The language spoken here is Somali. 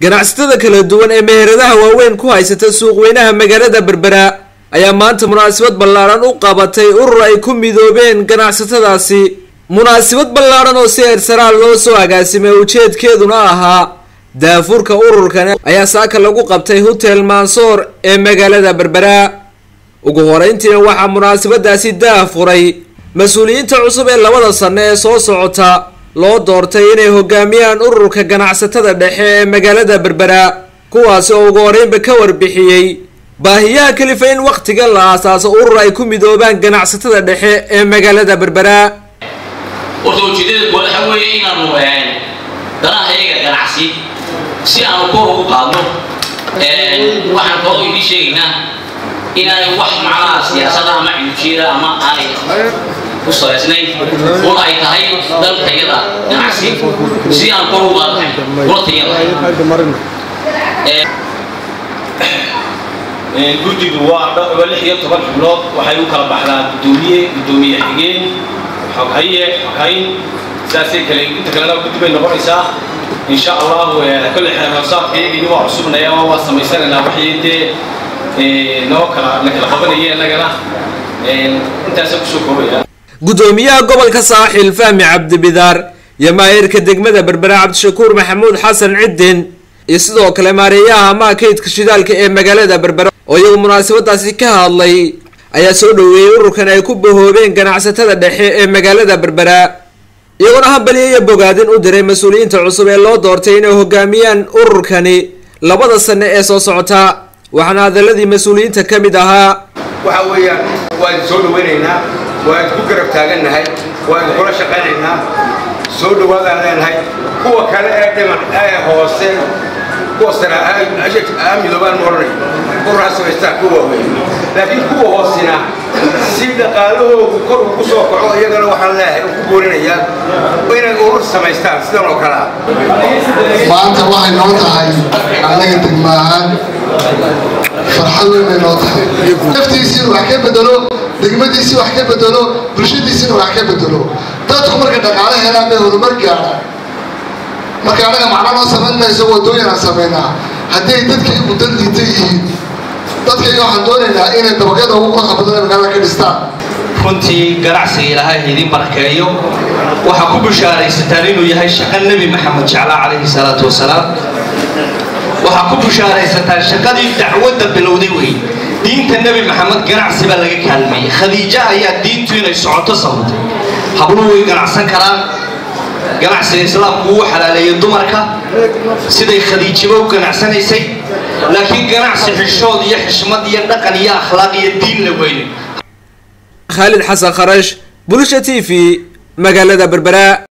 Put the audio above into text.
Ganacsatada kala duwan ee meheradaha waaweyn ku haysata suuqweynaha magaalada Berbera ayaa maanta munaasabad ballaaran u qabatay urur ay ku midoobeen ganacsatadaasi. Munaasabad ballaaran oo si heersaraal loo soo agaasimay, ujeedkeeduna ahaa daafurka ururkan, ayaa saaka lagu qabtay Hotel Mansoor ee magaalada Berbera. Ugu horeyntiina waxaa munaasabadaasi daafuray mas-uuliyiinta cusub ee 2da sano ee soo socota loo doortay inay hogaamiyaan ururka ganacsatada dhexe ee magaalada Berbera, kuwaasi oo ugu horeynba ka warbixiyey baahiyaha kalifa in wakhtigan la aasaaso urur ay ku midoobaan ganacsatada dhexe ee magaalada Berbera. Horta ujeedada koowaad waxa weeye inaanu danaha iyaga ganacsi si aanu kor ugu qaadno. Waxaan kaloo idiin sheegaynaa inaanay wax macnaha siyaasada ama ujeeda ama aanay ku salaysnayn, un ay tahay dalkayada ganacsi si aan kor ugu qaadnahay kula tayan lahayn. Guddigu waa 16 xubnood. Waxay u kala baxdaa guddoomiye, guddoomiye xigeen, xoghaye, xoghayn, saasay kale. Inta kalena guddi bay noqonaysaa, insha Allahu. Kolle xeer hoosaadka iyagii waa cusubnaya, waa samaysanaynaa waxii dee noo kala na kala qabanaya innagana. Intaasaan kusoo koobaya. Guddoomiyaha gobolka Saaxil Fahmi Cabdibidaar iyo maayirka degmada Berbera Cabdishakuur Maxamuud Xasan Ciddin iyo sidoo kale maareeyaha amaha kaydka shidaalka ee magaalada Berbera oo iyagu munaasabadaasi ka hadlay ayaa soo dhoweeyey ururkan ay ku bahoobeen ganacsatada dhexe ee magaalada Berbera, iyagoona hambalyo iyo bogaadin u diray mas-uuliyiinta cusub ee loo doortay inay hogaamiyaan ururkani 2da sano ee soo socota. Waxaana hadaladii mas-uuliyiinta ka mid ahaa: Waxa weeyaan, waa idin soo dhawaynaynaa, waa idinku garab taagannahay, waa idinkula shaqaynaynaa. Soo dhawaadaan leenahay. Kuwa kale ee dhiman ee hoose, kuwa sare ha midoobaan ma odhanayo, urur ha samaystaan kuwa waaweyn, laakiin kuwa hoosina si dhaqaalahoodu kor ugu soo kaco, iyagana waxaan leeyahay oo ku boorinayaa inay urur samaystaan sidan oo kale ah. Maanta waxay noo tahay annaga degma ahaan farxad weyn bay noo tahay. Naftiisiina wax ka bedelo, degmadiisii wax ka bedelo, bulshadiisiina wax ka bedelo. Dadku markay dhaqaale helaan bay horumar gaadhaan. Marka annaga macno noo samayn mayso waddooyin aan samaynaa haddii ay dadka igu dad liita yihiin. Dadkayga waxaan doonaynaa inay dabaqyada ugu quruxda badan ee magaalada ka dhistaan. Runtii ganacsiga Ilaahay idiin barakeeyo. Waxaa ku bishaaraysataan inuu yahay shaqo Nebi Maxamed jeclaa, calayhi salaatu wasalaam. Waxaa ku bishaaraysataan shaqadii dacwadda bilowday wey. Diinta Nebi Maxamed ganacsi baa laga kaalmeeyey. Khadiija ayaa diintu inay socoto sababtay. Habluhu way ganacsan karaan. Ganacsiga Islaamku wuu xalaaleeyey dumarka, siday Khadiijaba u ganacsanaysay, laakiin ganacsi xishood iyo xishmad iyo dhaqan iyo akhlaaq iyo diin la weyne. Khaalid Xasan Kharash, Bulsha TV, magaalada Berbera.